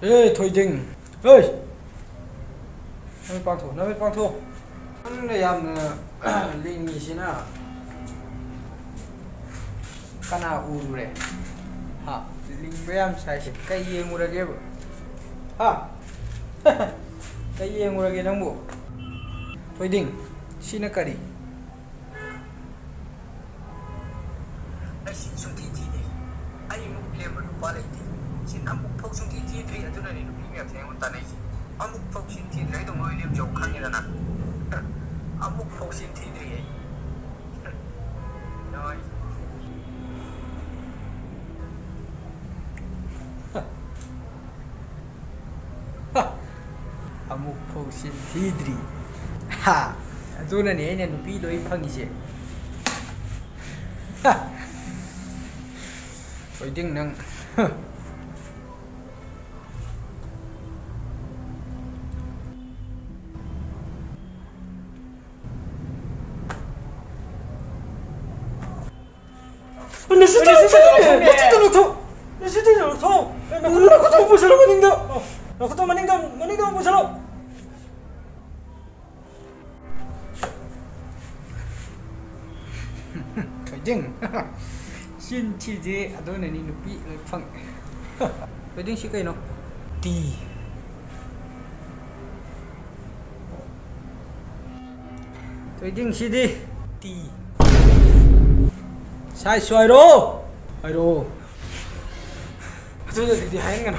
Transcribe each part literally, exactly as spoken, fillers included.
ꯑꯦ, ꯊꯣꯏꯗꯤꯡ꯫ ꯍꯦ! ꯅꯃꯤꯠ ꯄꯥꯡꯊꯣꯛ, ꯅꯃꯤꯠ ꯄꯥꯡꯊꯣꯛ꯫ ꯅꯪꯅ ꯌꯥꯝꯅ ꯂꯤꯡꯉꯤꯁꯤꯅ ꯀꯅꯥ ꯎꯔꯨꯔꯦ? ꯍꯥ? ꯂꯤꯡꯕ ꯌꯥꯝ ꯁꯥꯏꯁꯦ꯫ ꯀꯩ ꯌꯦꯡꯉꯨꯔꯒꯦꯕ? ꯍꯥ? ꯀꯩ ꯌꯦꯡꯉꯨꯔꯒꯦ ꯅꯪꯕꯨ? ꯊꯣꯏꯗꯤꯡ, ꯁꯤꯅ ꯀꯔꯤ? ꯑꯩ ꯁꯤꯟ ꯁꯨꯡꯊꯤ ꯊꯤꯗꯦ꯫ ꯑꯩ ꯃꯨꯛ ꯂꯦꯝꯕ ꯅꯨꯄꯥ ꯂꯩꯇꯦ꯫ ꯁꯤꯟ ꯑꯃꯨꯛ ꯐꯥꯎ ꯁꯨꯡꯊꯤ ꯊꯤꯗ꯭ꯔꯤ, ꯑꯗꯨꯅꯅꯦ ꯅꯨꯄꯤ ꯃꯌꯥꯝꯁꯦ ꯑꯩꯉꯣꯟꯗ ꯇꯥꯟꯅꯩꯁꯦ꯫ ꯑꯃꯨꯛ ꯐꯥꯎ ꯁꯤꯟ ꯊꯤꯗ꯭ꯔꯤ, ꯑꯩ ꯇꯧꯅꯣꯏ ꯂꯦꯝꯖꯧ ꯈꯪꯉꯦꯗꯅ꯫ ꯑꯃꯨꯛ ꯐꯥꯎ ꯁꯤꯟ ꯊꯤꯗ꯭ꯔꯤ ꯑꯩ꯫ ꯅꯣꯏ꯫ ꯑꯃꯨꯛ ꯐꯥꯎ ꯁꯤꯟ ꯊꯤꯗ꯭ꯔꯤ꯫ ꯍꯥ, ꯑꯗꯨꯅꯅꯦ ꯑꯩꯅ ꯅꯨꯄꯤ ꯂꯣꯏ ꯐꯪꯉꯤꯁꯦ꯫ ꯍꯥ꯫ ꯊꯣꯏꯗꯤꯡ ꯅꯪ꯫ ꯅꯁꯤꯇ ꯂꯧꯊꯣꯛ! ꯅꯁꯤꯇ ꯂꯧꯊꯣꯛ! ꯅꯁꯤꯇ ꯂꯧꯊꯣꯛ! ꯅꯈꯨꯠꯇꯣ ꯄꯨꯁꯜꯂꯣ ꯃꯅꯤꯡꯗ! ꯅꯈꯨꯠꯇꯣ ꯃꯅꯤꯡꯗ, ꯃꯅꯤꯡꯗ ꯄꯨꯁꯜꯂꯣ! ꯊꯣꯏꯗꯤꯡ꯫ ꯆꯤꯟ ꯊꯤꯗꯦ, ꯑꯗꯨꯅꯅꯤ ꯅꯨꯄꯤ ꯂꯣꯏ ꯐꯪꯉꯦ꯫ ꯊꯣꯏꯗꯤꯡ, ꯁꯤ ꯀꯩꯅꯣ? ꯇꯤ꯫ ꯊꯣꯏꯗꯤꯡ, ꯁꯤꯗꯤ ꯇꯤ꯫ ꯁꯥꯏꯖꯁꯨ ꯍꯥꯏꯔꯛꯑꯣ꯫ ꯍꯥꯏꯔꯛꯑꯣ꯫ ꯑꯗꯨꯗꯗꯤ ꯍꯥꯏꯍꯟꯒꯅꯨ꯫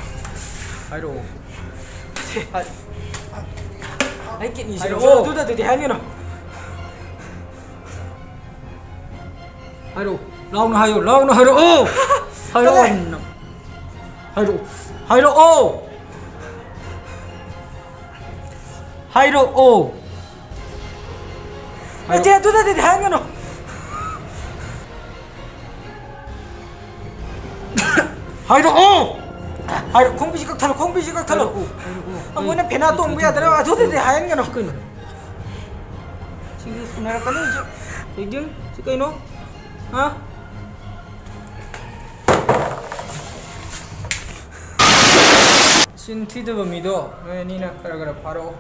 ꯍꯥꯏꯔꯛꯑꯣ꯫ ꯍꯥꯏ-, ꯑꯩ ꯀꯤꯠꯅꯤꯁꯦ ꯍꯥꯏꯔꯛꯑꯣ꯫ ꯂꯧꯁꯜꯂꯣ꯫ ꯑꯗꯨꯗꯗꯤ ꯍꯥꯏꯍꯟꯒꯅꯨ꯫ ꯍꯥꯏꯔꯛꯑꯣ꯫ ꯂꯥꯎꯅ ꯍꯥꯏꯌꯣ꯫ ꯂꯥꯎꯅ ꯍꯥꯏꯔꯛꯑꯣ꯫ ꯍꯥꯏꯔꯛꯑꯣ꯫ ꯆꯠꯂꯣꯍꯦ꯫ ꯍꯥꯏꯔꯛꯑꯣ꯫ ꯍꯥꯏꯔꯛꯑꯣ꯫ ꯍꯥꯏꯔꯛꯑꯣ꯫ ꯅꯠꯇꯦ, ꯑꯗꯨꯗꯗꯤ ꯍꯥꯏꯍꯟꯒꯅꯨ꯫ ꯍꯥꯏꯔꯛꯑꯣ! ꯍꯥꯏꯔꯛꯑꯣ! ꯈꯣꯡꯕꯤꯁꯤ ꯀꯛꯊꯠꯂꯣ, ꯈꯣꯡꯕꯤꯁꯤ ꯀꯛꯊꯠꯂꯣ꯫ ꯍꯥꯏꯔꯛꯑꯣ, ꯍꯥꯏꯔꯛꯑꯣ꯫ ꯑꯃꯨꯛ ꯍꯦꯟꯅ ꯐꯦꯅꯥ ꯇꯣꯡꯕ ꯌꯥꯗ꯭ꯔꯦ꯫ ꯑꯗꯨꯗꯗꯤ ꯍꯥꯏꯍꯟꯒꯅꯨ꯫ ꯁꯤ ꯀꯩꯅꯣ? ꯁꯤꯒꯤ ꯁꯤꯟꯅꯔꯛꯀꯅꯤ ꯍꯧꯖꯤꯛ꯫ ꯊꯣꯏꯗꯤꯡ, ꯁꯤ ꯀꯩꯅꯣ? ꯍꯥ? ꯆꯤꯟ ꯊꯤꯗꯕ ꯃꯤꯗꯣ ꯅꯣꯏ ꯑꯅꯤꯅ ꯈꯔ ꯈꯔ ꯐꯥꯔꯛꯑꯣ꯫